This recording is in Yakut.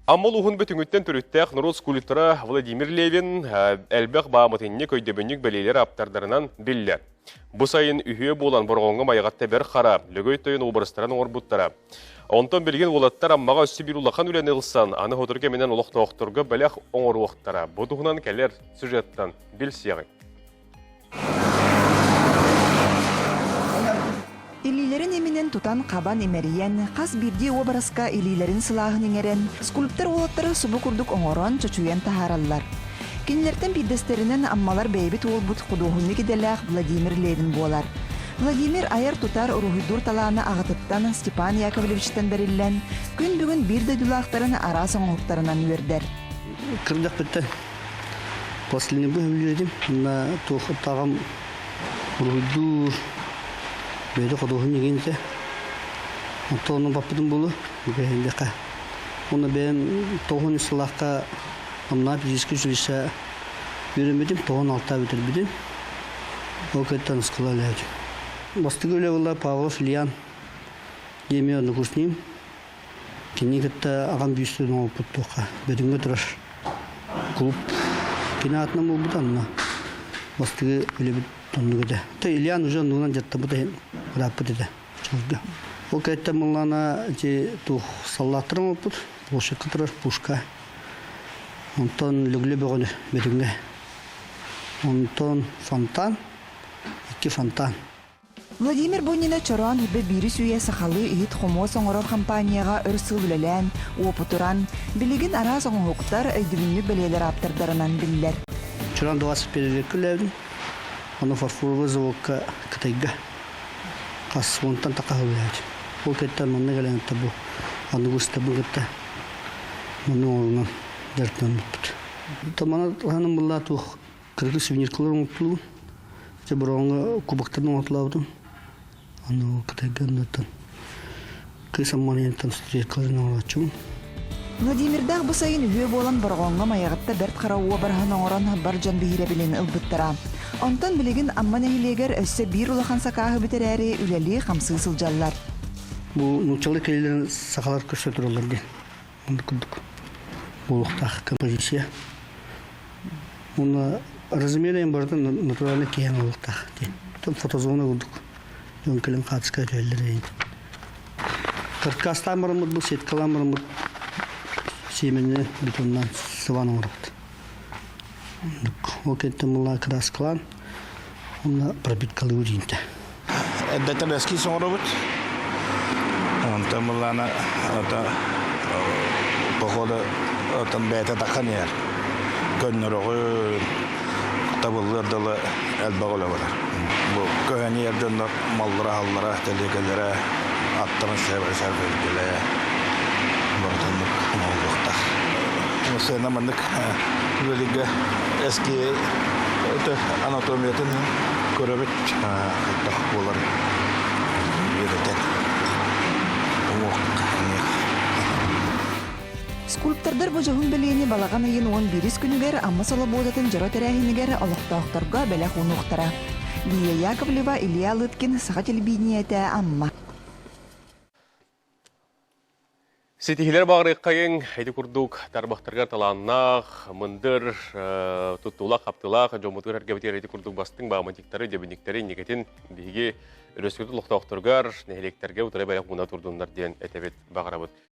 Амма улууһун Бөтүҥүттэн төрүттээх норуот скульптора Владимир Левин элбэх бааматынньык, өйдөбүнньүк бэлиэлэр ааптардарынан биллэр. Бу сайын үһүө буолан Бороҕоҥҥо Майаҕатта Бэрт Хара, Лөгөй Тойон уобарастарын оҥорбуттара. Онтон билигин уолаттар Аммаҕа өссө биир улахан үлэни ылсан, аны сотору кэминэн олохтоохторго бэлэх оҥоруохтара. Бу туһунан кэлэр сюжеттан билсиэҕиҥ. Илиилэрин иминэн тутан-хабан имэрийэн, хас биирдии уобараска илиилэрин сылааһын иҥэрэн, скульптор уолаттары субу курдук оҥорон, чочуйан таһаараллар. Кинилэртэн биирдэстэринэн Аммалар бэйэбит уолбут худуоһунньук идэлээх Владимир Левин буолар. Владимир айар-тутар, уруһуйдуур талаана аҕатыттан Степан Яковлевичтан бэриллэн, күн бүгүн биир дойдулаахтарын араас оҥоһуктарынан үөрдэр. Кырдьахпыттан Пластилинга сөбүлүүр этим. Уонна туох таҕам уруһуйдуур, бэйэтэ худуоһунньук этэ. Оттон онно баппытым буолуо, бэйэм Уонна бэйэм тоҕуһун сыллаахха Амнаа физическэй училище үөрэммитим, 96 бүтэрбитим. Ол кэттэн оскуола үлэһитим. Бастакы үлэ буолла Павлов Ильян диэми однокурсник. Кини кытта аҕам бүүстүн оҥорбут туохха Бөтүҥҥэ турар клуб кини аатынан буолбута онно бастакы үлэбит оннук этэ. То Ильян уже оннугунан дьаттаммыт иһин ырааппыт этэ чылга. Ол кэнниттэн мыллаана ити туох саллааттар оҥорбут площадка турар пушка. Онтон Лөглө бөҕөнү Бөтүҥҥэ. Онтон фонтан, икки фонтан. Владимир Бунина Чороон Үрбэ биирис үйэ сахалыы иһит-хомуос оҥорор компанияҕа өр сыл үлэлээн, уопутуран, билигин араас оҥоһуктар, өйдөбүнньүк бэлиэлэр ааптардарынан биллэр. Чороон 21 веккэ үлэлээбитим. Ону фарфоровай заводка Кытайга хас уонтан тахха үлэлээбитим. Ол кэнниттэн манна кэлэн бу аныгы ыстабын кытта манна оҥорунан дьарыктаммыппыт. Мана ханым булла туох Кыргы сувениркалар оҥортулугун. Ити бороҕоҥҥо кубоктарын оҥортулаабытым. Аны Кытайга оннуттан кыыс Амманыйантан студенткаларын оҥорооччубун. Владимирдаах бу сайын үһүө буолан Бороҕоҥҥо Майаҕатта Бэрт Хара уобараһын оҥорон бар дьон биһирэбилин ылбыттара. Онтон билигин Амма нэһилиэгэр өссө биир улахан сакааһы бүтэрээри үлэлии-хамсыы сылдьаллар. Бу нууччалыы кэлиилэрин сахалар көрсө тураллар диэн. Оннук курдук буолуохтаах композиция. Уонна размерен барыта натуральный киһи буолуохтаах диэн. Там фотозона курдук. Дьон кэлэн хаачыска түһэллэр эйин. Каркастаан бараммыт бу сеткалаан бараммыт сиэмэнинэн бетоннаан сыбаан оҥоробут. Ол кэнниттэн буолла краскалаан уонна пропиткалыы диинтэ. Эрдэттэн эскиз оҥоробут. Онтон былаана ото походу отон бэйэтэ таххан иһэр. Көннөрөҕүн табыллыар дылы элбэх үлэ барар. Бу көһөн иһэр дьоннор маллара-аһаллара, тэлиэгэлэрэ, аттарын сэргэлэ барытыннык оҥоһуллуохтаах. Сыана маннык үлэлииргэ эски анатомиятын көрөбүт хайдах буолар үөрэтэн уҥуох Скульптордар бу дьоһун бэлиэни балаҕан ыйын 11 күнүгэр Амма Солобуодатын дьоро тэрээһинигэр олохтоохторго бэлэх уунуохтара. Лия Яковлева, Илья Лыткин, Саха телевидениетэ, Амма. Ситиһиилэр баҕарыаххайыҥ, ити курдук тарбахтарыгар талааннаах, мындыр, туттуулаах-хаптыылаах дьоммутугар эргэбитигэр ити курдук бастыҥ бааматиктары, дьэбинниктэри инникитин биһиги өрөспүүбүлүкэ олохтоохторугар, нэһилиэктэргэ утары бэлэх ууна турдуннар диэн этэбит баҕарабыт.